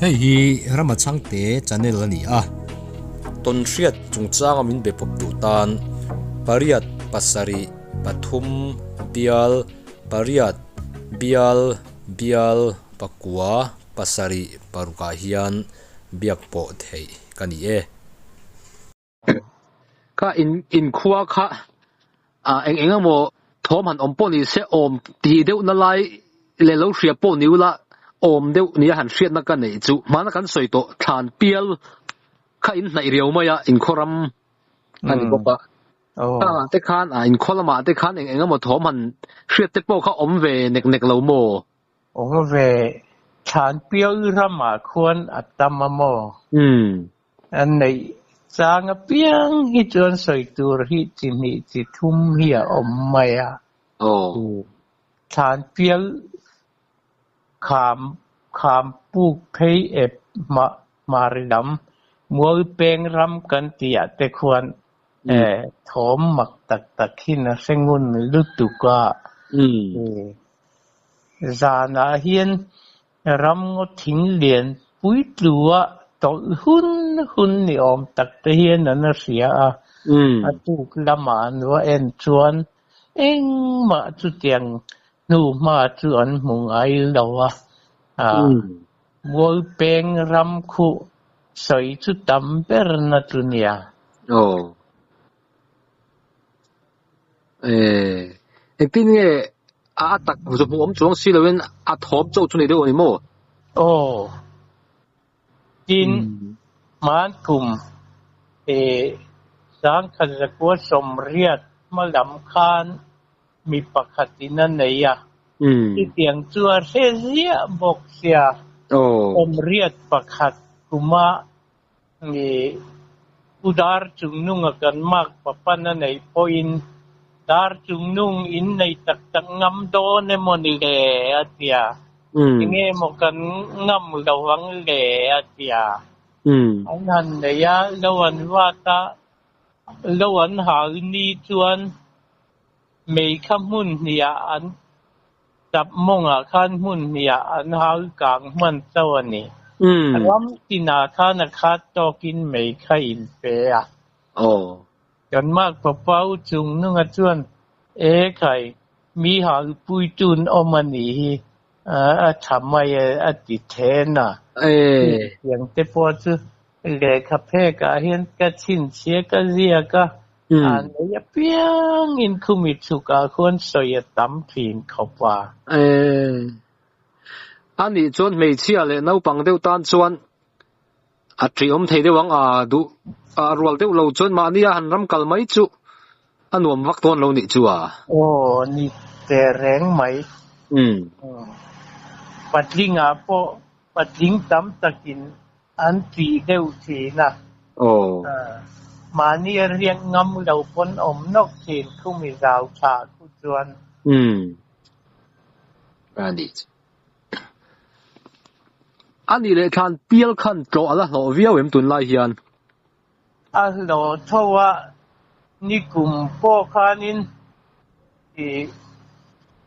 Hei hi Rama Chhangte channel a ni a. Tawnhriat chungchanga min be pawp duh tan pariat pasarih pathum bial pariat bial bial pakua pasarih parukah hian biak pawh theih ka ni e. Kha in inkhua kha ah eng eng emaw thawm han awm pawh ni se awm tih deuh na lai leh lo hria pawh ni ula awm deuh nia han hriatna ka neih chu hmana kan sawi tawh thlan pial kha in hnaih riau mai a inkhaw ram a ni bawk a khangah te khan ah inkhaw lamah te khan eng eng emaw thawm han hriat te pawh kha awm ve nek nek lo maw? Awm ve, thlan pial ramah khuan a tam a maw? An neih chang apiang hi chuan sawi tur hi chi hnih chi thum hi a awm mai a. Thlan pial kham kham puk phei ep hmah hmar lam mual peng ram kan tih ah te khuan thawm mak tak tak hin a hre ngun lutuk a. Zanah hian Ramngaw thing lian puitlu a tawlh hun hun ni awm tak te hian an a hria a, a tuk lamah an va en chuan engmah chutiang hnu hma chu an hmu ngai lo a, Mualpeng ram khuh sawi chu tam ber na chu nia. Aw. Engtin nge a tak zawhmuh awm chuang si loin a thawm chauh chu ni deuh a ni maw? Aw. Tin, hman kum sangkhat zakua sawmriat hma lam khan mi pakhatin a nei a, chutiang chu a hre ziah bawk sia, sawmriat pakhat kuma Pu Dar Chungnunga kan mak papan a neih pawhin Dar Chungnung in nei tak tak ngam dawn emaw ni le a ti a, enge maw kan ngam lo ang le a ti a. An han nei a, lo an vat a, lo an hal ni chuan mei kha hmun hniah an Tap mawngah khan hmun hniah an hal kang hman chauh a ni. Ram tinah khan a khat tawkin mei kha in pe a. Kan mak papa u chung nunga chuan, E khai, mi hal puitun awm a nih hi, a tha mai e a ti then a. Chutiang te pawh chu lehkha phekah hian ka chhinchhia ka ziak a, A nei apiangin khumi chhukah khuan sawi a tam thin khawp a. A nih chuan hmeichhia leh naupang deuh tan chuan a ṭihawm thei deuh ang a, duh a rual deuh lo chuan mahni a han ram kal mai chu a nuam vak dawn lo nih chu a. Aw, ni teh reng mai. Patlingah pawh patling tam takin An tih deuh thin a. Mahni a riak ngam lo pawn awm nawk thin khumi zau tha khu chuan. Umm. A nih chu. A nih leh thlan pial khan tlawh a la hlawh viau em tunlai hian? A hlawh tho a, nikum pawh khanin ih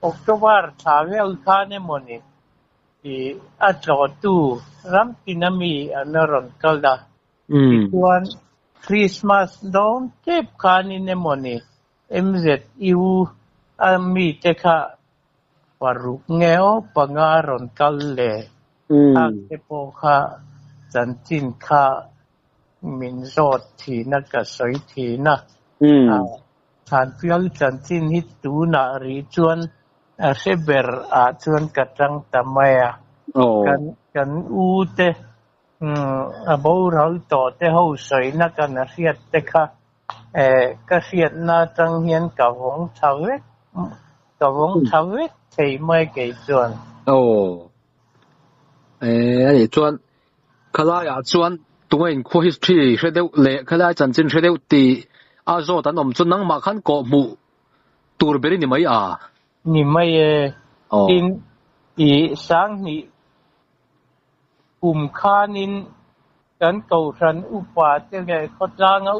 October thla vel khan emawni I a tlawhtu ram tina mi an a rawn kal a. Tichuan, Krismas dawn tep khanin emawni MZU a mite kha paruk nge aw panga a rawn kal le. Khak te pawh kha chanchin kha min zawt thin a, ka sawi thin a. Thanpial chanchin hi tunah rih chuan a hre ber ah chuan ka tang ta mai a. Kan kan u te a boral tawh te ho sawina kan a hriat te kha ka hriatna atang hian ka vawng tha vek ka vawng tha vek thei mai kei chuan. Aw. A nih chuan Khalaiah chuan tunge inkhua history hre deuh leh khalai chanchin hre deuh tih a zawt an awm chu nangmah khan kawh hmuh tur ber i ni mai a. Ni mai e. Tin, i Sanghnih kum khanin kan Kohhran upa te leh khawtlanga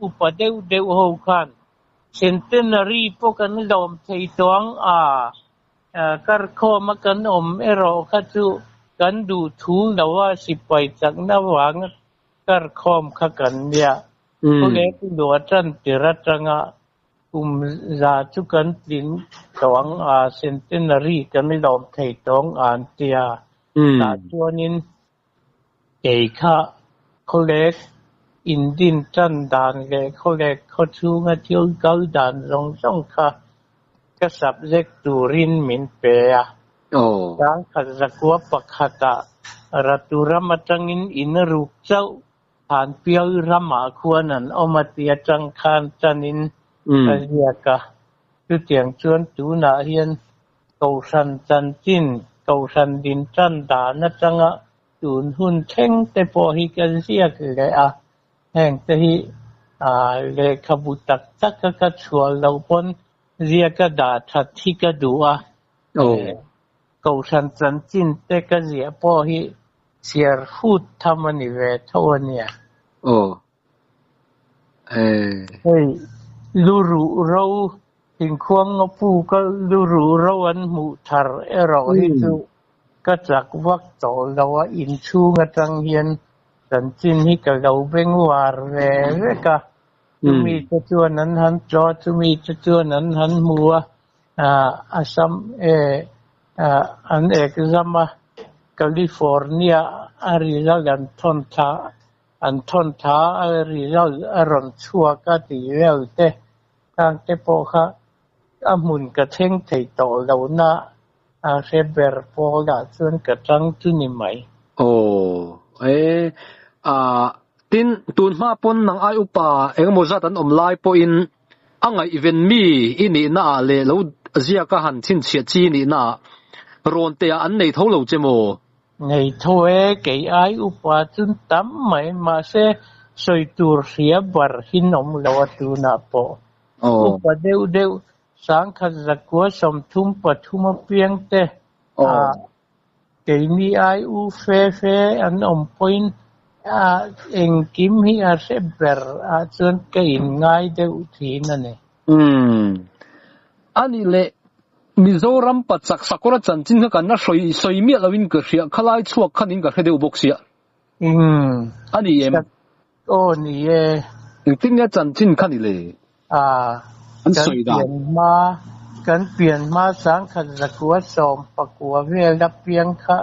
upa deuh deuh ho khan Centenary pawh kan lawm thei tawh ang a, Karkhawma kan awm erawh kha chu Kan duh thu lo a sipai chakna vanga kar khawm kha kan nia. Khawlek luah tan tir atanga kum za chu kan tling tawh ang a, centenary kan lawm thei tawng an tia. Tah chuanin Kei kha khawlek indin tan dan leh khawlek khawchhunga thil kal dan zawng zawng kha ka subject turin min pe a. Sangkhat zakua pakhatah Ratu ram atangin in ruk chauh Thanpial ramah khuan an awm a ti atang khan tanin ka ziak a. Chutiang chuan tunah hian Kohhran chanchin, Kohhran din tan dan atanga tun hun thleng te pawh hi ka ziak leh a, heng te hi lehkhabu tak tak a ka chhuah loh pawn ziaka dah that hi ka duh a, Kohhran chanchin te ka ziah pawh hi chhiar hut tham a ni ve tho a nia. Hei lu ruh ro thingkhuang nga pu ka lu ruh ro an hmuh thar erawh hi chu ka chak vak tawh lo a, inchhung atang hian chanchin hi ka lo beng var ve vek a, chumi te chuan an han tlawh a, chumi te chuan an han hmu a, Assam an exam a, California a result an thawn thla An thawn tha a result a rawn chhuak a tih vel te khang te pawh kha a hmun ka thleng thei tawh lo na a hre ber pawl ah chuan ka tang chu ni mai. Aw e a tin tun hma pawn nang ai upa engemaw zat an awm lai pawhin a ngaihven mi i nihna ah leh lo ziaka han chhinchhiah chi i nihna ah rawn te ah an nei tho lo che maw? Nei tho e, kei ai upa chun tam mai, mahse sawi tur hria bar hin awm lo a tunah pawh. Upa deuh deuh sangkhat zakua 33 apiang te ah keini ai u fe fe an awm pawhin engkim hi a hre ber ah chuan ka inngai deuh thin a ni. Umm. Anih leh Mizoram pachak sakawra chanchin kha kan la hrawi sawi miah loin ka hria, khalai chhuak khan in ka hre deuh bawk sia. Umm. A ni em? Aw ni e. Engtin nge chanchin kha ni le? Ah. An Kan sawi dan. pian hma, kan pian hma sangkhat zakua 19 vela piang kha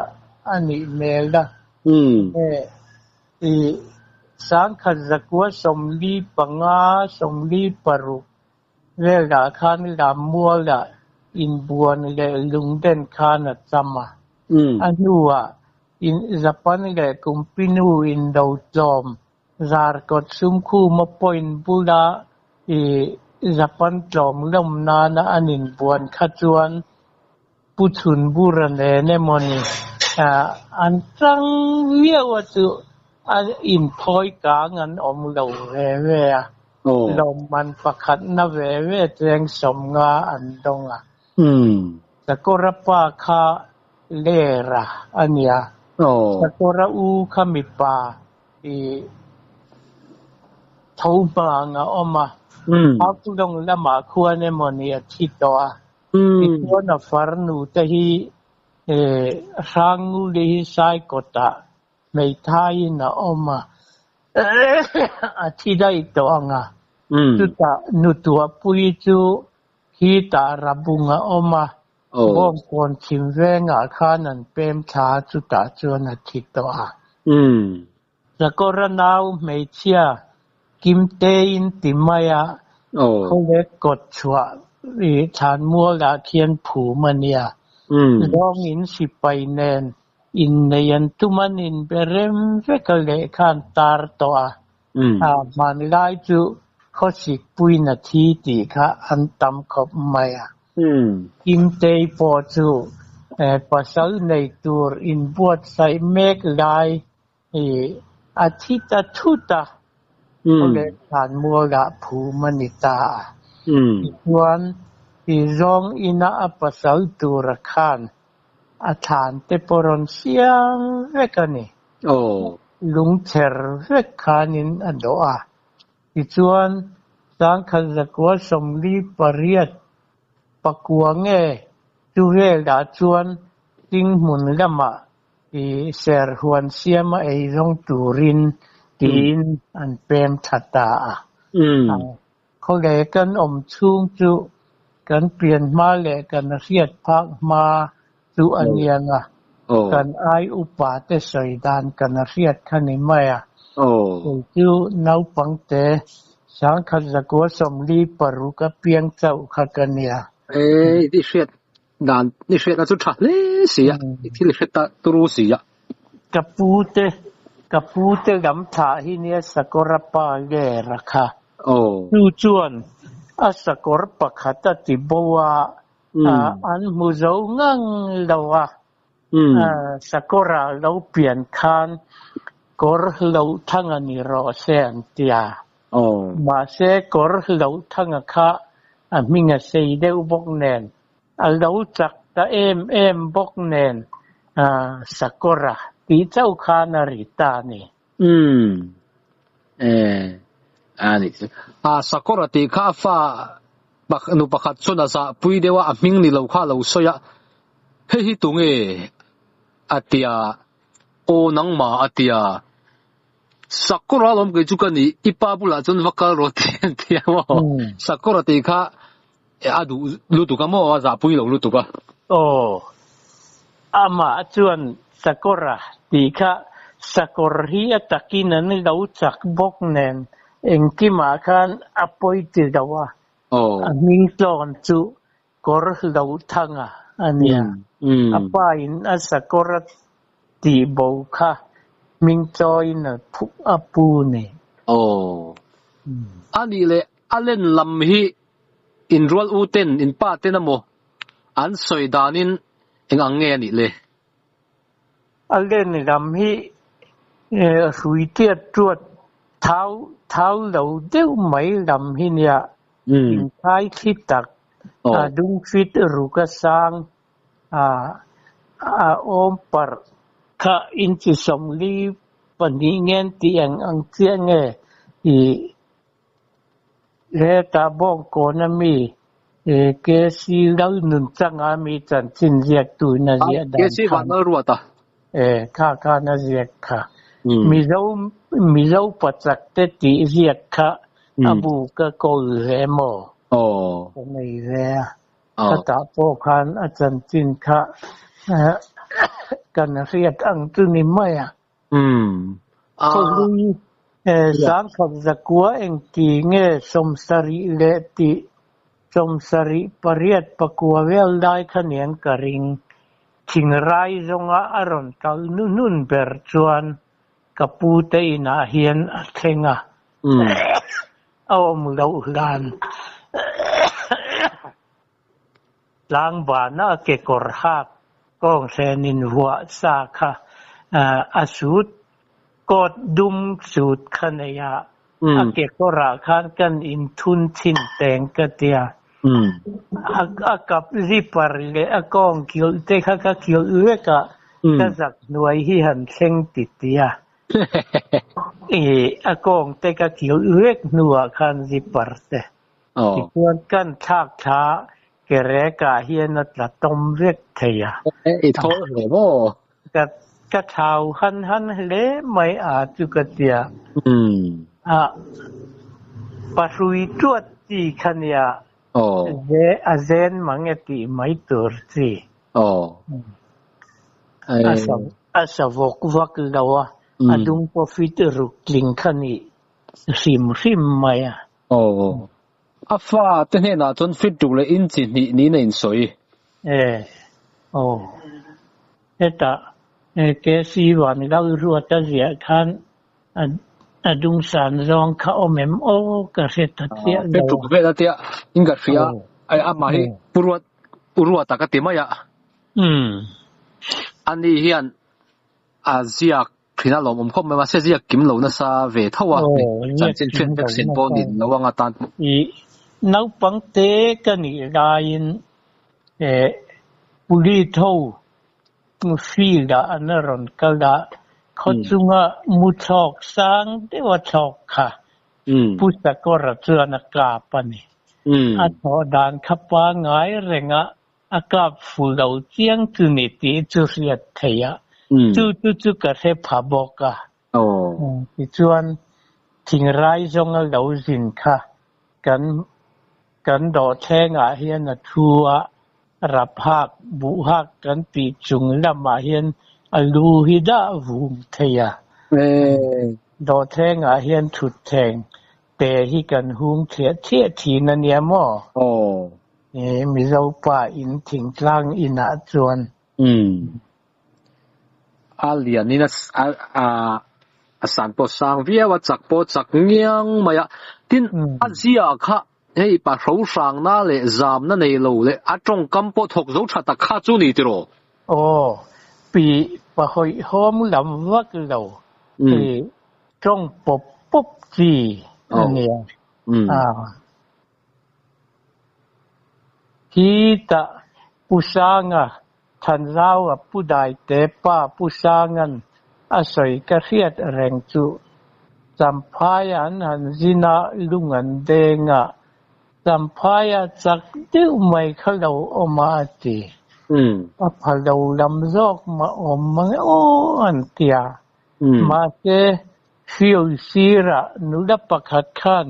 a nih hmel a. Umm. E, i sangkhat zakua 45, 46 Velah khan Lammualah inbuan leh lungden khan a cham a. A hnuah in Japan leh Kumpinu indo tlawm Zarkawt Sumkhuma point bula i Japan tlawm lawm nana an inbuan kha chuan Pu Chhunbura nen emawni an tang viau a chu a inthawi kang an awm lo ve ve a, lawmman pakhatna ve ve cheng 50 an dawng a. Sakawra pa kha Lera a nia, Sakawra u kha mipa i tho hmang a awm a, Haflong lamah khuan emawni a thi tawh a. Tichuan a farnu te hi Hrangnguli hi Saikawtah hmeithaiin a awm a, a thi daih tawh ang a. Chutah nutuahpui chu khitah Rabung a awm a, Bawngkawn chhim vengah khan an pem thla a, chutah chuan a thi tawh a. Sakawra nau hmeichhia Kimteiin ti mai a, khawlek kawt chhuah i thlanmualah khian phum a nia. Zawngin sipai nen innei an tum an inbe rem vek a lehkha an tar tawh a, a hmanlai chu khawsikpuiin a thi tih kha an tam khawp mai a. Kimtei pawh chu pasal nei tur inbuatsaih mek lai I a thi ta thut a, khawleh thlanmualah phum a ni ta a. Tichuan, i zawng ina a pasal tura khan a thlan te pawh rawn siam vek a ni. Lungchher vek khanin a dawh a. Tichuan, 1948 pakua nge chu velah chuan Tinghmun lamah. I ser huan siama ei zawng turin tiin an pem tha ta a. Khawlei kan awm chhung chu kan pian hma leh kan hriat phak hma chu a niang a, kan ai upa te sawi dan kan hriat kha ni mai a. Kei chu naupangte 1946 a piang chauh kha ka nia. E, i hriat Dan i hriatna chu tha hle si a, i thil i hre ta turu si a. Ka pu te, ka pu te lam thlah hi nia sakawr a pa ler a kha. Chu chuan a sakawr pakhat a ti bo a, an hmu zo ngang lo a. Sakawr ah lo pian khan kawr hloh thang a ni rawh se an ti a. Mahse kawr hloh thanga kha a hming a sei deuh bawk nen, a lo chak ta em em bawk nen Sakawra tih chauh khan a ri ta a ni. Umm. E. A ni chu. A Sakawra tih kha a fa nu pakhat chuan a zahpui deuh a, a hming ni lo kha a lo sawi a, hei hi tunge a tia, aw nangmah a tia. Sakawra alawm kei chu ka ni, i pa bulah chuan va kal rawh tih an ti a maw? Sakawra tih kha a duh lutuk a maw? A zahpui lo lutuk a. Aw, amah chuan Sakawra tih kha sakawr hi a takin an lo chak bawk nen engkimah khan a pawi ti lo a, a hming tlawn chu Kawr Hlothanga a nia. A pa in a sakawr a tih bo kha hming chawiin a pu ni. Aw. A nih leh a len lam hi in rual u ten, in pa ten emaw an sawi danin eng ang nge a nih le? A len lam hi hrui tiat tuat thau thau lo deuh mai lam hi nia inkhai thli tak a dung fit ruk a sang a a awm parh kha inchi 42 ngen tih eng ang chiah nge i Hetah Bawngkawn a mi KC Lalnunchanga mi chanchin ziaktuin a ziah dan KC Vanlalruata. E, kha khan a ziak kha. Mizo Mizo pachak te tih ziak kha a bu ka kawl ve maw? Ka nei ve a. Khatah pawh khan a chanchin kha kan hriat ang chu ni mai a. Khawhlui 1900 engti nge 70 leh tih 78 pakua vel lai kha niang ka ring. Thingrai zawnga a rawn kal hnuhnun ber chuan ka pu te inah hian a thleng a, a awm loh hlan. Tlangbana a kekawr hak kawnghren in vuah sa kha a sut coat dum sut kha nei a, a kekawrah khan kan inthun chhin teng ka tia. A kap zipper leh a kawng kilh te kha ka kilh vek a, ka zak hnuai hi han thleng ti tia. A kawng te ka kilh vek hnuah khan zipper te. Tichuan kan thlak thla ke rekah hian a tla tawm vek thei a. I thaw hle maw? Ka ka thau han han hle mai a chu ka tia. A pahrui tuat chi kha nia a zen mang e tih mai tur chi. A sa a sa vawk vak lo a, a dung pawh fit ruk tling kha nih hrim hrim mai a. Aw. A fa te hnenah chuan fit ruk leh inchi hnih niin a insawi. E. Aw. Hetah KC Vanlalruata ziah khan a dungsan zawng kha awm em aw ka hre ta chiah lo a. Fit ruk vel a tia in ka hria a, amah hi Pu Ruat, U Ruata ka ti mai a. Ani hian a ziak Thin a lawmawm khawp mai, mahse ziak kim lo nasa ve tho a, chanchin hriat vek sin pawh nin lo anga tan. I naupang te ka nih laiin police ho field ah an rawn kal a, khaw chunga mu thlawk sang deuh a thlawk kha Pu Sakawra chuan a kap a ni. A thawh dan kha pangngai reng a, a kap fu lo chiang chu ni tih chu hriat theih a. Chu chu chu ka hre pha bawk a. Tichuan, thingrai zawnga lo zin kha kan kan dawhthlengah hian a thu a, rap hak, buh hak kan tih chung lamah hian a lu hi dah vum thei a. Dawhthlengah hian thutthleng te hi kan hung thliah thliah thin a nia maw? Mizo pa in thingtlang inah chuan. A lian in a a san pawh sang viau a, chak pawh chak ngiang mai a. Tin, a zia kha hei pa hro hrangna leh zamna nei lo leh a tawngkam pawh thawk zo tha tak kha chu ni tiraw? Aw, pi pa hawihhawm lam vak lo, i tawng pawp pawp chi a nia. Hi tah Pu Sanga Thanzaua Pu Daite pa Pu Sanga'n a sawi ka hriat reng chu Champhaia an han zin a, lung an deng a, Champhaia chak deuh mai kha lo awm a a ti. A pha lo lam zawk mah awm mang e aw an ti a. Mahse, Field sirah nula pakhat khan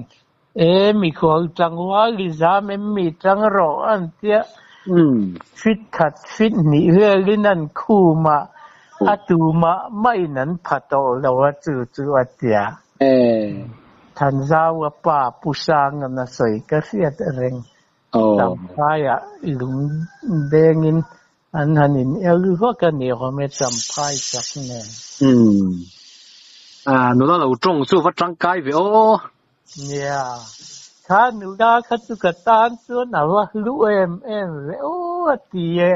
E mikhual tlangval i zam em mi tlang rawh an tia fit khat fit hnih velin an khum a, a tu mah mahin an pha tawh lo a chu chu a tia. Thanzaua pa Pu Sangan a sawi ka hriat reng. Champhaiah lung dengin an han in el vak a ni awm e Champhai chak nen. Nula lo tawng chu va tangkai ve aw. Nia, kha nula kha chu ka tan chuan a va hlu em em ve aw a ti e,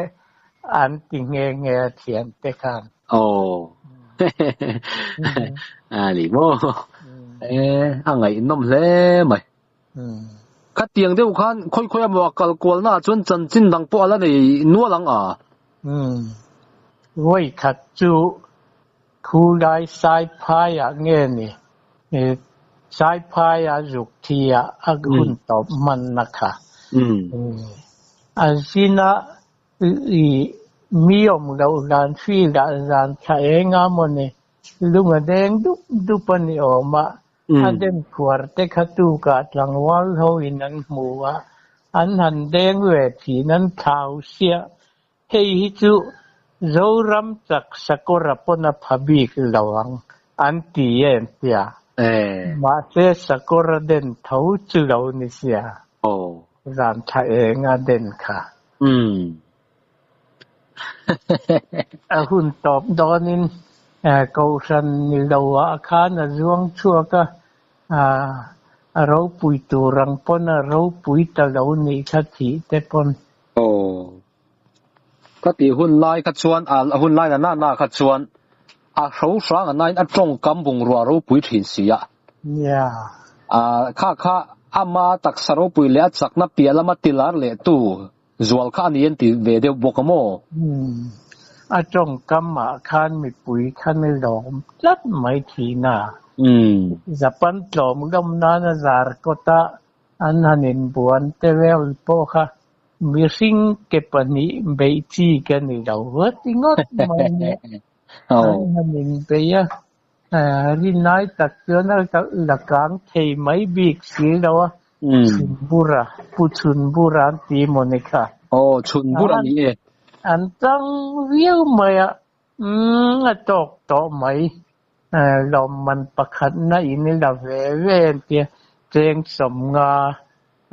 an ti nghe nghe a thiante khan. Aw, a ni maw? E, a ngaihnawm hle mai. Khatiang deuh khan khawi khawi emaw a kal kualna ah chuan chanchin dang pawh a la nei nual ang a. Vawi khat chu Khulai Saiphaiah nge ni? Saiphaiah zuk thi ah a hun tawp hmanna kha. A zina i mi awm loh zan field ah zan thla eng a maw ni? Lung a deng dup dup a ni awm a, a den khuar te kha tukah tlangval ho in an hmu a, an han deng ve thin an thlau siah. Hei hi chu Zoram chak sakawra pawn a pha bik lo ang an ti em tia. Mahse sakawra den tho chu lo ni sia. Zan tha eng a den kha. A hun tawp dawnin Kohhran ni loah khan a zuang chhuak a, a ropui tur ang pawn a ropui ta lo nih kha thih te pawn. Aw. Ka tih hun lai kha chuan, a hun lai na na na kha chuan a hro hrang a nain a tawngkam bungrua ropui thin si a. Nia. Kha kha ama taksa ropui leh a chakna piah lama tilar leh tu zual kha a ni an ti ve deuh bawk a maw? Umm. A tawngkam ah khan mipui khan i lawm tlat mai thin a. Umm. Japan tlawm lawm nana zar kawt a An han inbuan te vel pawh kha mihring ke pahnih beih chi ka ni lo vat ringawt mai nia. An han inbei a, rinai tak chuan a la kang thei mai bik si lo a, Chhunbura, Pu Chhunbura an ti maw ni kha. Aw, Chhunbura ni e. An tang viau mai a, umm a tawk tawh mai. Lawmman pakhatna in la ve ve an tia, cheng sawmnga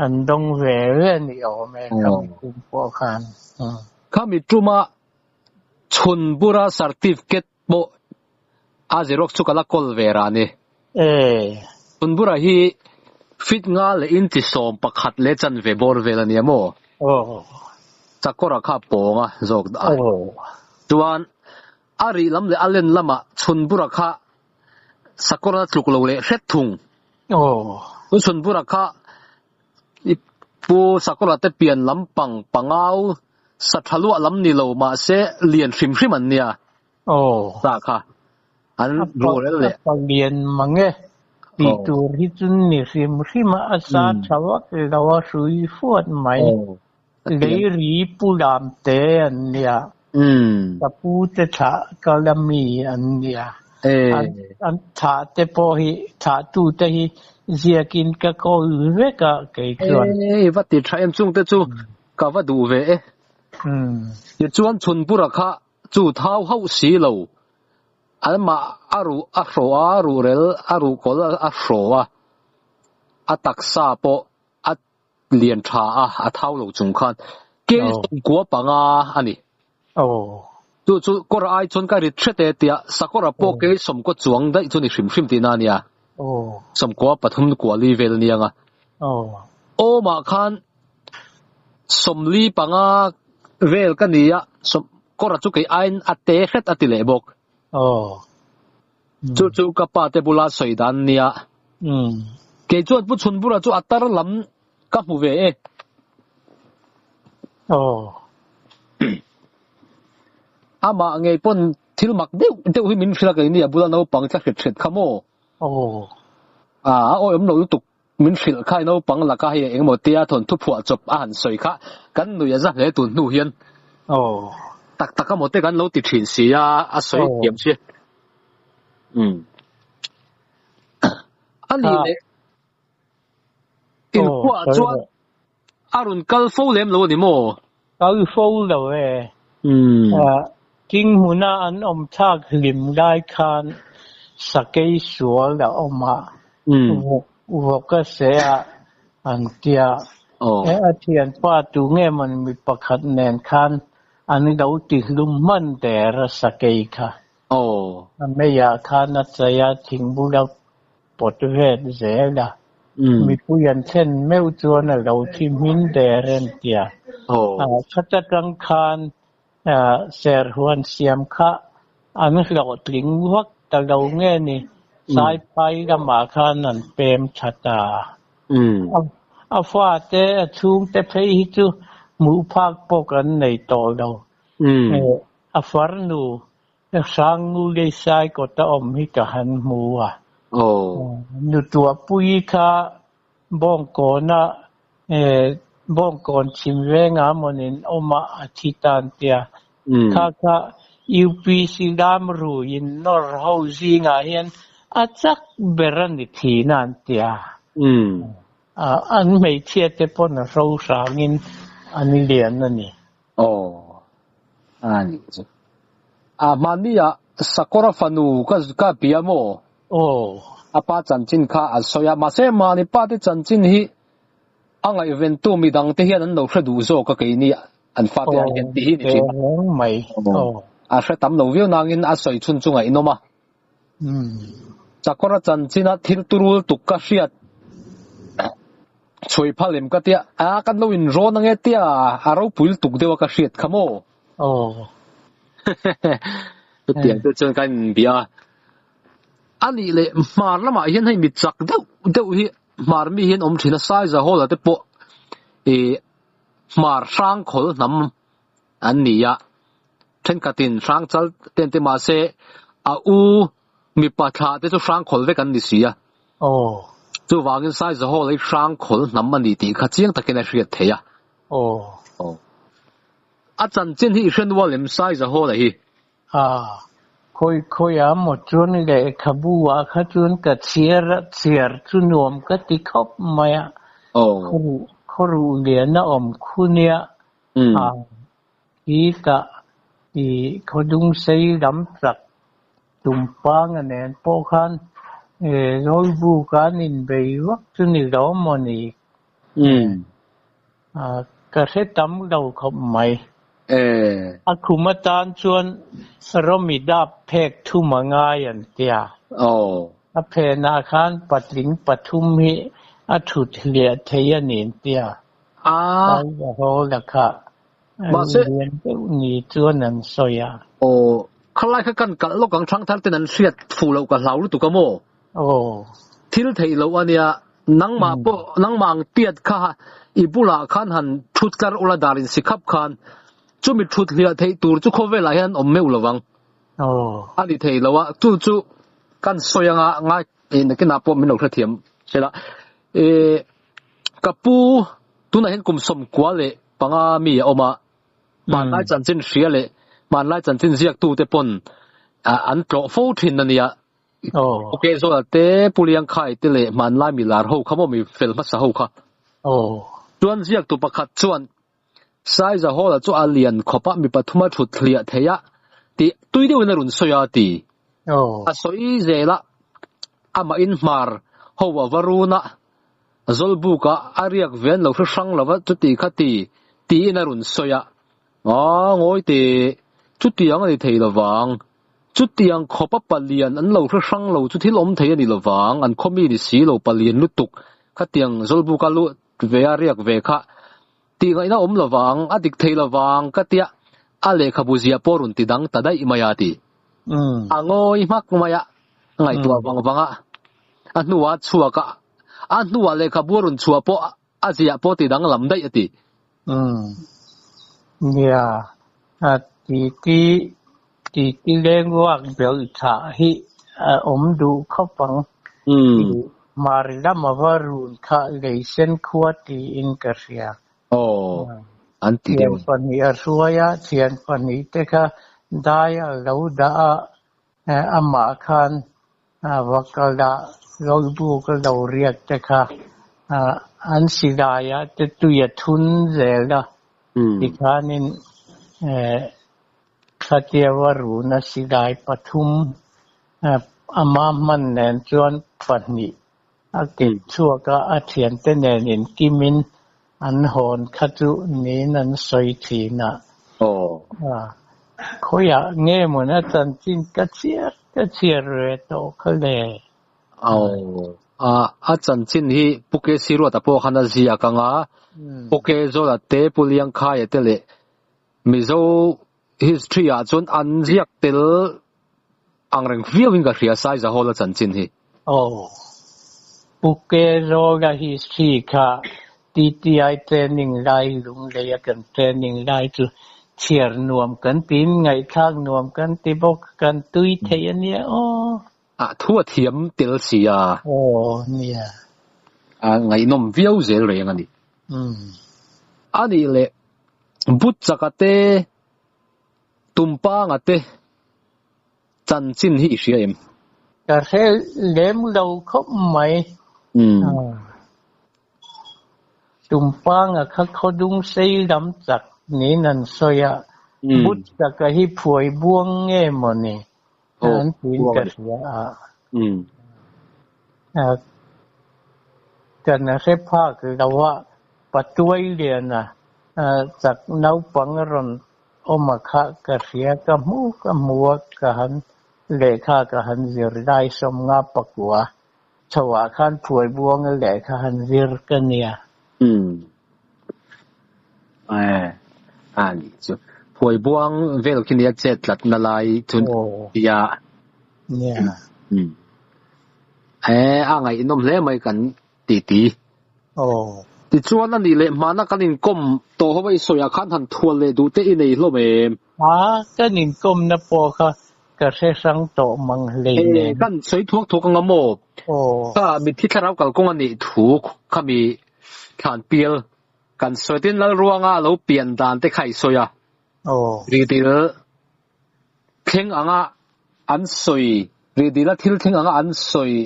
an dawng ve ve a ni awm e khami tum pawh khan. Khami tuma chhunbura certificate pawh a xerox chu ka la kawl ve rah a ni. Chhunbura hi feet nga leh inchi 11 leh chanve bawr vel a nia maw? Chakawra kha pawng a zawk dah a. Chuan A rih lam leh a len lamah Chhunbura kha sakawrna tluk lo leh hret thung. Chu Chhunbura kha i pu sakawra te pian lam pang pangau sa tha luah lam ni lo mahse lian hrim hrim an nia. Sa kha an rurel leh. A pa lian mang e tih tur hi chu ni hrim hrim a, a sa tha vak lo a hrui fuat mai. Lei ri pu lam te an nia. Umm. Ka pu te thlah kal a mi an nia. Eh. An an thlah te pawh hi thlah tu te hi ziakin ka kawl vek a kei chuan. Eh i va ti tha em chung te chu ka va duh ve e. Umm. Tichuan chhunbura kha chu thau hauh si lo. Anmah a ruh a hrawh a, ruhrel a ruhkawl a hrawh a, a taksa pawh a lian tha a, a thau lo chung khan kei sawmkua panga a ni. Chu chu kawr ai chuan ka rit hret e tia sakawra pawh kei sawmkaw chuang daih chu ni hrim hrim tihna a nia. Sawmkua pathum kuali vel a ni ang a. Awmah khan sawmli panga vel ka ni a, kawra chu kei aiin a te hret a ti leh bawk. Chu chu ka pa te bula sawi dan a nia. Kei chuan Pu Chhunbura chu a tar lam ka hmu ve e. Amah ngei pawn thil mak deuh deuh hi min hrilh a kei nia bula naupang tla hret hret kha maw? A awi awm lo lutuk. Min hrilh kha i naupang laka hei engemaw tia thawnthu phuah chawp a han sawi kha kan nui a za hle tun hnu hian tak tak emaw te kan lo ti thin si a, a sawi thiam si. Umm. A nih leh inkhua chuan a rawn kal fo lem lo a ni maw? Kal fo lo e. King hmuna an awm thlak hlim lai khan sakei sual a awm a, vawk a seh a an tia. A thianpa tu nge maw mi pakhat nen khan an lo ti hlum hman der a sakei kha. A meiah khan a chei a, thingbula pawt vet zel a, mipui an thlen meuh chuan a lo thi hmin der em tia. Khat atang khan serhuan siam kha an hlawhtling vak ta lo nge ni, Saiphai lamah khan an pem tha ta. A fate, a chhungte phei hi chu hmuh phak pawh kan nei tawh lo. A farnu Hrangngulei sai kawta awm hi ka han hmu a. Nutuahpui kha Bawngkawna Bawngkawn chhim vengah mawnin awmah a thi tan tia. Kha kha UPC Lamruiin nawr ho zingah hian a chak ber a ni thin a an tia. An hmeichhia te pawn a hro hrangin an lian a ni. Aw, a nih chu. A hmani ah Sakawra fanu ka ka bia maw? Aw. A pa chanchin kha a sawi a, mahse mahni pa te chanchin hi a ngaihventu midang te hian an lo hre duh zawk a keini an fate ah hian tih hi ni thin a. Aw, mai. Aw. A hre tam lo viau nangin a sawi chhun chu ngaihnawm a. Sakawra chanchina thil turul tuk ka hriat chhui phal em ka tia, a kan lo in rawn ange tia a ropui lutuk deuh a ka hriat kha maw? Aw. Chutiang te chuan kan inbia a. A nih leh hmar lamah hian hei mi chak deuh deuh hi hmar mi hian awm thin a, Saiza Hall ah te pawh ih hmar hrang khawl hnam an ni a, thenkhatin hrang chal te an ti mahse a u mipa thlah te chu hrang khawl vek an ni si a. Aw. Chuvangin Saiza Hall hi hrang khawl hnam a ni tih kha chiang takin a hriat theih a. Aw. Aw. A chanchin hi i hre nual em Saiza Hall-a hi? A, khawi khawi a maw chuan lehkhabu ah kha chuan ka chhiar a, chhiar chu nuam ka ti khawp mai a. Aw. Khawruh, khawruh lian a awm khu nia. A hi ka i khawdung sei lam chak tumpanga nen pawh khan Zawlbuk an inbei vak chu ni lo maw ni? Ka hre tam lo khawp mai. A khum atan chuan Rawmi dap phek thum a ngai an tia. A phenah khan patling pathum hi a thut hliah thei a ni an tia. A. Tlai a haw la kha. Mahse. Lian deuh ni chuan an sawi a. Aw, khalai kha kan kalh lawk ang thangthar ten an hriat fuh loh ka hlau lutuk a maw? Aw. Thil theih loh a nia, nangmah pawh nangmah ang tiat kha i bulah khan han thut tlar ula dar in si khap khan chumi thut hliah theih tur chu khawvelah hian an awm meuh lo vang. Aw. A ni thei lo a, chu chu kan sawi anga ngai nakinah pawh min lo hrethiam sela. E. Ka pu, tunah hian kum 95 mi a awm a, hmanlai chanchin hria leh Hmanlai chanchin ziaktute pawn an tlawh fo thin a nia. Ok Zawla te, Pu Liangkhai te leh hmanlai milar ho kha maw mi fel hmasa ho kha. Chuan ziaktu pakhat chuan Saiza Hall-a chu a lian khawp a, mi pathum a thut hliah thei a tih tui deuhin a rawn sawi a ti. A sawi zel a, amahin hmar ho a va run a, Zawlbuka a riak ve an lo hre hrang lo va chuti kha ti tiin a rawn sawi a. Aw, ngawi teh, chutiang a ni thei lovang. Chutiang khawpa palian an lo hre hrang lo chu thil awm thei a ni lovang, an khaw mi ni si lo palian lutuk khatiang Zawlbuka lu ve a riak ve kha tih ngaihna awm lovang, a dik thei lovang ka tia a lehkhabu ziah pawh rawn ti dang ta daih mai a ti. A ngawi hmak mai a, ngaihtuah vang vang a, a hnuah chhuak a, a hnuah lehkhabu a rawn chhuah pawh a ziah pawh ti danglam daih a ti. Umm. Nia, a titi titi leng ruak belh thah hi a awm duh khawp ang. Hmar lama va run kha leisen khua tiin ka hria. Aw, an ti deuh. Thian pahnih a hruai a, thian pahnih te kha dai a lo dah a, amah khan Va kal a, Zawlbuk a lo riak te kha an silai ah te tui a thun zel a, tikhanin khatia va run a silai pathum ama hman nen chuan pahnih a keh chhuak a, a thiante nen inkimin an hawn kha chu niin an sawi thin a. Khawiah nge mawn a chanchin ka chhiar ka chhiar ve tawh kha le? Aw, a chanchin hi Pu KC Ruata pawh khan a ziak ang a, Pu K Zawla te, Pu Liangkhaia te leh Mizo history ah chuan an ziak tel ang reng viau in ka hria Saizahawla chanchin hi. Aw, Pu K Zawla history kha TTI training lai Lungleia kan training lai chu chhiar nuam kan tiin ngaihthlak nuam kan ti bawk, kan tui thei a nia aw. A thu a thiam tel si a. Aw, nia. A ngaihnawm viau zel reng a ni. A nih leh Butchaka te, Tumpanga te chanchin hi i hria em? Ka hre lem lo khawp mai. Tumpanga kha khawdung sei lam chak niin an sawi a, Butchaka hi phuai buang nge maw ni an tiin ka hria a. Kan hre phak lo a, Patuai Liana chak naupang rawn awm a kha ka hria ka hmu ka hmu a ka han lehkha ka han zir lai sawmnga pakua chho ah khan phuai buanga lehkha han zir ka nia. Umm. Eh, a nih chu. Phuai buang vel khi nia chet tlat na lai chu tia. Nia. Umm. Eh, a ngaihnawm hle mai kan ti ti. Aw. Tichuan a nih leh hmana kan inkawm tawh ho a i sawiah khan han thual leh duh te i nei hlawm em? A, kan inkawmna pawh kha ka hre hrang tawh mang hlei nen. E, kan sawi thuak thuak anga maw? Aw. Kha mitthi thlarau kalkawng a nih thu kha mi thlan pial kan sawi tin Lalruanga a lo pian dan te kha i sawi a. Aw. Ridil thleng anga an sawi, ridila thil thleng anga an sawi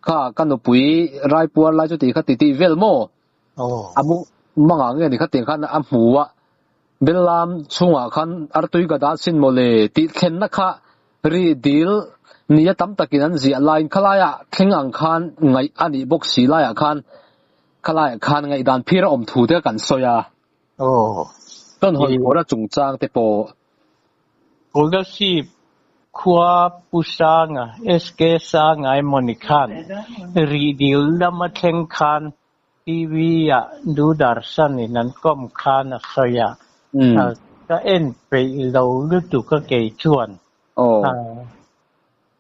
kha ka nupui raipuar lai chu tih kha ti tih vel maw? Aw. A mu mangah nge ni kha tiang khan a hmu a, Bellam chhungah khan artui ka dah sin mawle tih thlenna kha ridil nia tam takin an ziah laiin khalaiah thleng ang khan ngaih a nih bawk si laiah khan khalaiah khan ngaihdan phir a awm thu te kan sawi a. Aw. Chuan hawi khawhna chungchang te pawh. Kolasib khua Pu Sanga, SK Sanga emaw ni khan rihdil lama thleng khan TV ah Doordarshan in an kawm khan a sawi a, ka en peih lo lutuk a kei chuan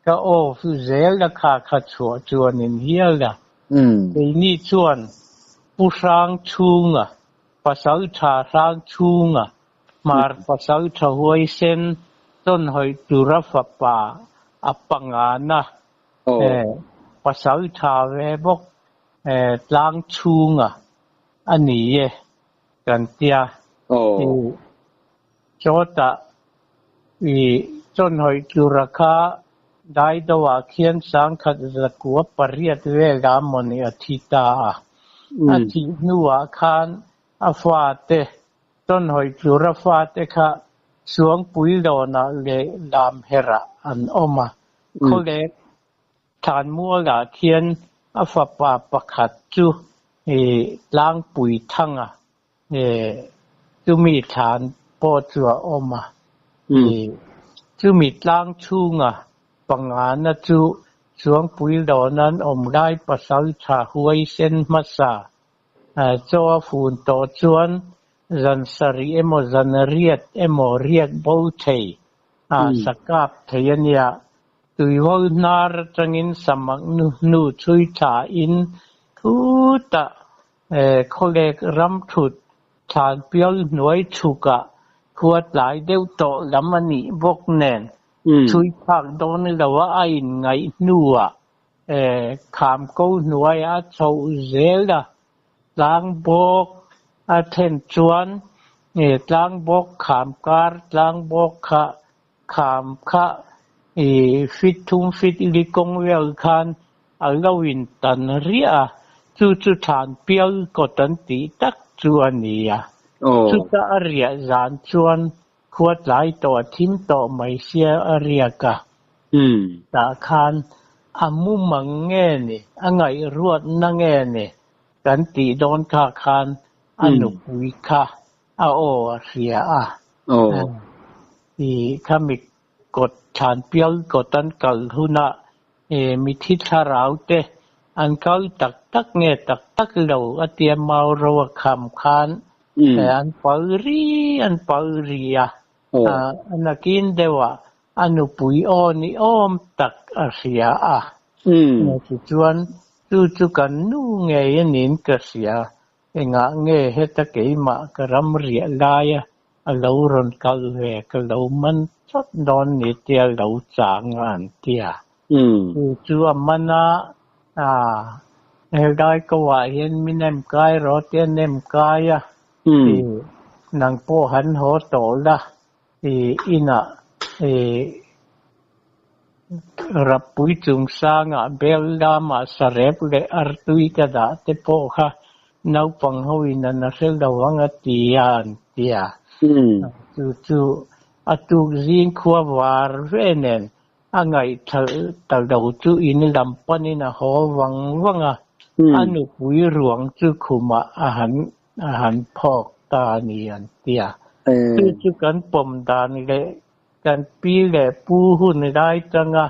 ka off zel a kha kha chhuah chuan in hial a, keini chuan Pu Hrang chhunga Pasal tha hrang chhunga hmar pasal tha huaisen chawnhawih tura fapa a pangana pasal tha ve bawk tlang chhunga a ni e kan tia. Chawtah. Chawnhawih tura kha Daidoah khian 1908 velah mawni a thi ta a. A thih hnuah khan a fate, Chawnhawih tura fate kha Suangpuilawnah leh Lamherah an awm a. Khawlek Thlanmualah khian a fapa pakhat chu Tlangpuithanga Chumi thlan pawh chu a awm a, chumi tlang chhunga pangana chu Suangpuilawn an awm lai pasaltha huaisen hmasa chaw a fun tawh chuan zan sarih emaw zan riat emaw riak bo thei a sa kap thei a nia. Tuiho hnar atangin samak nu hnu chhui thlain khutah Khawlek ram thut thlan pial hnuai chhukah khua tlai deuh tawh lam a nih bawk nen chhui phak dawn loa a inngaih hnuah kham ko hnuaia a chhoh zel a, tlang bawk a thlen chuan tlang bawk kham kar tlang bawk kha Kham kha i fit thum fit li kawng vel khan a lo in tan riah a, chu chu thlan pial kawt an tih tak chu a ni a. Chuta a riah zan chuan khua tlai tawh a thim tawh mai sia a riak a. Tah khan a mumang nge ni, a ngaihruatna nge ni kan tih dawn kha khan a nupui kha A aw a hria a. I khami kawt thlan pial kawt an kal hunah mithi thlarau te an kal tak tak nge tak tak lo a tia mau ro a kham khan an pal ri an pal ri a. A nakin deuhah a nupui aw ni awm tak a hria a. Tichuan chu chu kan nu ngei a niin ka hria. Engah nge heta keimah ka ram riah laia a lo rawn kal ve ka lo man chawt dawn ni tia lo chang a an ti a. Chu chu a man a, helai ko ah hian mi nem kai rawh tia nem kai a, i nang pawh han haw tawh la, i inah i Rappui chungchangah bel lamah sarep leh artui ka dah te pawh kha naupang hoin an a hre lo ang a ti a an ti a. Chu chu a tuk zing khua var ve nen a ngaihthalh ta lo chu in lam panin a haw vang vang a, a nupui ruang chu khumah a han a han phawk ta a ni an ti a. Chu chu kan pawm dan leh Kan pi leh pu hun lai tanga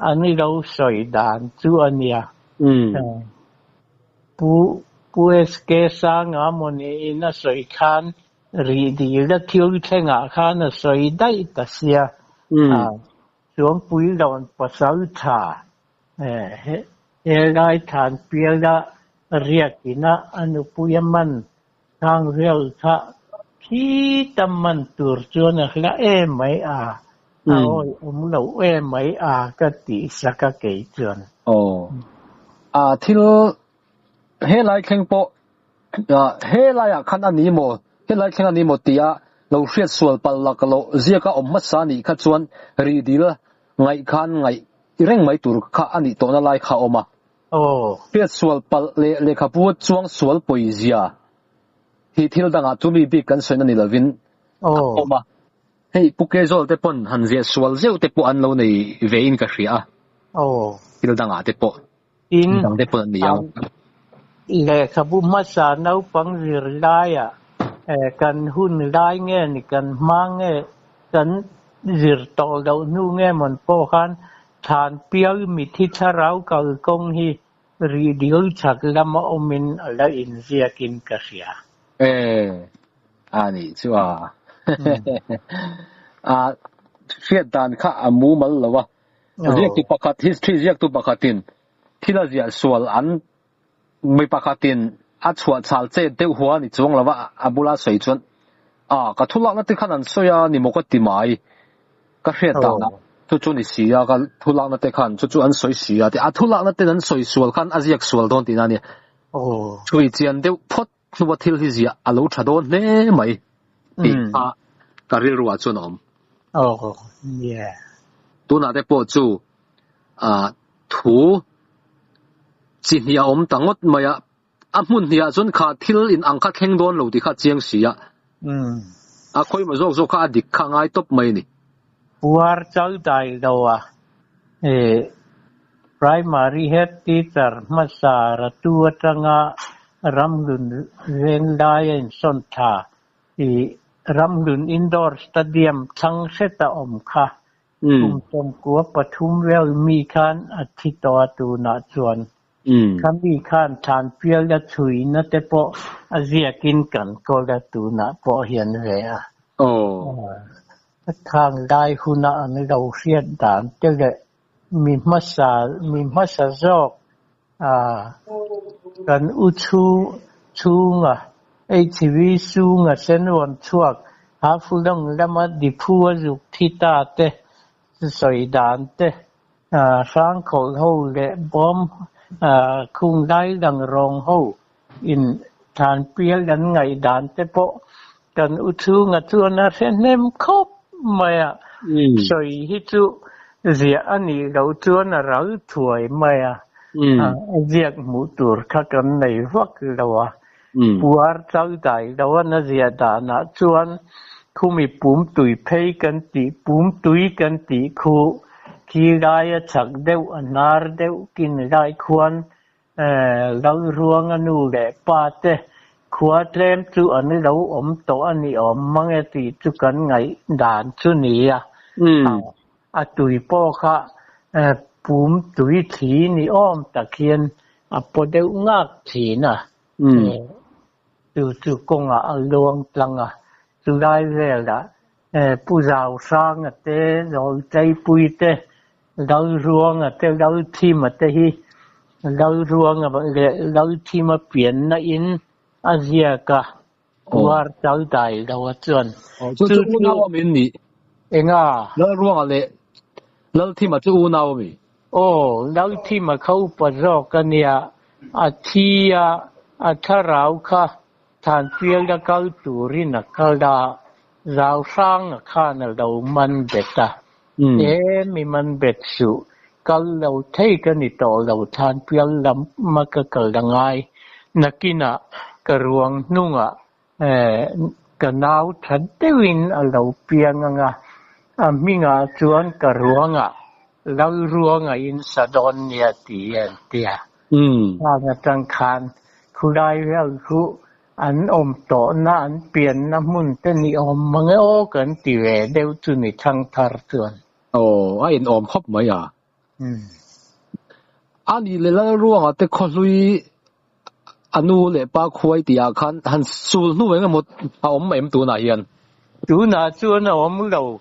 an lo sawi dan chu a nia. Pu Pu SK Sanga mawniin a sawi khan rih dil a thil thlengah khan a sawi daih ta sia. Chuangpuilawn pasal tha helai than piala riakina a nupui a man Khang vel kha khi tam man tur chuan a hla em mai a, a awi awm lo em mai a ka tih sak a kei chuan. Aw. A thil helai thleng pawh helaiah khan a ni maw, helai thleng a ni maw tia lo hriat sual palh lak loh ziaka awm hmasa nih kha chuan rih dil ngaih khan ngaih reng mai tur kha a nih tawhna lai kha a awm a. Aw. Hriat sual palh leh lehkhabu chuang sual pawizia hi thil dangah chu mi bik kan sawina ni lovin a awm a. Hei Pu Kezawl te pawn han ziah sual zeuh te pawh an lo nei ve in ka hria a. Aw. Thil dangah te pawh. Tin, Dang te pawn an nei ang. Lehkhabu hmasa naupang zirlaiah kan hun lai nge ni kan hma nge kan zir tawh loh hnu nge mawn pawh khan Thlan pial mithi thlarau kalkawng hi rih dil chak lama awmin a la inziakin ka hria. E, a nih chu a. A hriat dan kha a mumal lo a. Ziaktu pakhat, history ziaktu pakhatin thil a ziah sual an mi pakhatin a chhuah chhal chet deuh hua a ni chuang lo a, a bula sawi chuan, A, ka thulakna te khan an sawi a ni maw ka ti mai, ka hriat danah chu chu ni si a, ka thulakna te khan chu chu an sawi si a, a thulakna ten an sawi sual khan a ziak sual dawn tihna a ni. Chhui chian deuh phawt hnua thil hi ziah a lo tha dawn hle mai tih kha ka rilruah chuan a awm. Aw nia. Tunah te pawh chu ah thu chi hnih a awm ta ngawt mai a, a hmun hnih ah chuan kha thil in ang kha thleng dawn lo tih kha a chiang si a. A khawimawh zawk zawk kha a dik kha a ngai tawp mai a ni. Puar chal dai lo a, eh Primary Head Teacher hmasa Ratu atanga Ramhlun Venglai a insawn tha tih Ramhlun Indoor Stadium thlang hreta awm kha kum 13 vel mi khan a thi tawh a tunah chuan kha mi khan Thanpial a chhuina te pawh a ziakin kan kawl a tunah pawh hian ve a. Khang lai huna an lo hriat dan te leh Mi hmasa, mi hmasa zawk a kan u chhu chhunga HV chhunga senrawn chhuak Haflong lama diphu a zuk thi ta te sawi dan te Hrangkhawlh ho leh bawm khung lai lang rawng ho in thanpial an ngaih dan te pawh kan u chhunga chuan a hre hnem khawp mai a, sawi hi chu ziah a nih loh chuan a ral thuai mai a, a ziak hmuh tur kha kan nei vak lo a, puar chal dai lo a na ziah danah chuan khumi pum tui phei kan tih pum tui kan tih khu khi lai a chak deuh a hnar deuh kin lai khuan Lalruanga nu leh pa te khua tlem chu an lo awm tawh a ni awm mang e tih chu kan ngaih dan chu ni a. A tui pawh kha pum tui thli ni awm tak hian a paw deuh ngak thin a. Chu chu kawngah a luang tlang a, chulai velah Pu Zauhranga te, Zawltleipui te, Lalruanga te, Lalthima te hi Lalruanga leh Lalthima pianna in a ziak a, Puar chal dai lo a chuan. Chu chu unau a min nih? Enga? Lalruanga leh Lalthima chu unau a mi? Aw, Lalthima kha upa zawk a nia, a thi a, a thlarau kha Thanpial a kal turin a kal a, Zauhranga khan a lo man bet a. E, mi man bet suh, kal lo thei ka ni tawh lo, Thanpial lam a ka kal a ngai. Nakinah ka ruang hnungah ka nau tha deuhin a lo piang ang a, a hmingah chuan ka ruangah Lalruanga in sa dawn nia tih a ti a. Khang atang khan khulai vel khu an awm tawhna an pianna hmun te ni awm mang e aw kan ti ve deuh chu ni thangthar chuan. Aw, a inawm khawp mai a. A nih leh Lalruanga te khawhlui a nu leh pa khuai tih ah khan han sul hnu eng emaw a awm em tunah hian? Tunah chuan a awm lo.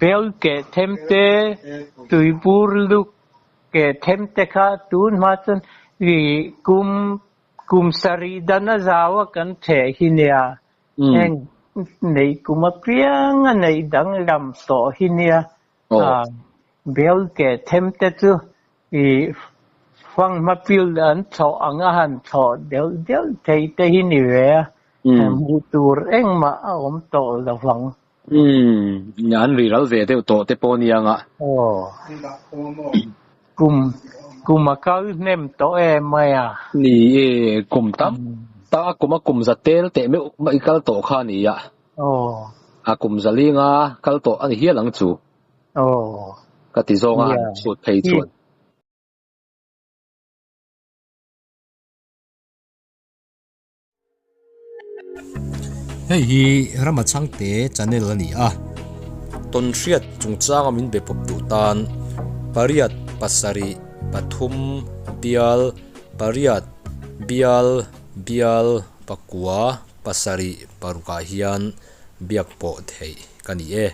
Bel keh them te, tuibur luk keh them te kha tun hma chuan i kum kum sarih dan a zau a kan theh hi nia. Heng neih kum apiang a neih danglam tawh hi nia. Bel keh them te chu I fanghma pil an thlawh ang a han thlawh deuh deuh thei te hi ni ve a, hmuh tur engmah a awm tawh lo vang. Umm, an ri ral ve deuh tawh te pawh nia nga. Aw, kum, kum a kal hnem tawh em mai a. Ni e, kum tam tak a kum a kum za tel teh meuh mai kal tawh kha a ni a. Aw. A kum za linga kal tawh a ni hial ang chu. Aw. Ka ti zawng a han chhut phei chuan. Hei hi Rama Chhangte channel a ni a. Tawnhriat chungchanga min be pawp duh tan pariat pasarih pathum bial pariat bial bial pakua pasarih parukah hian biak pawh theih ka ni e.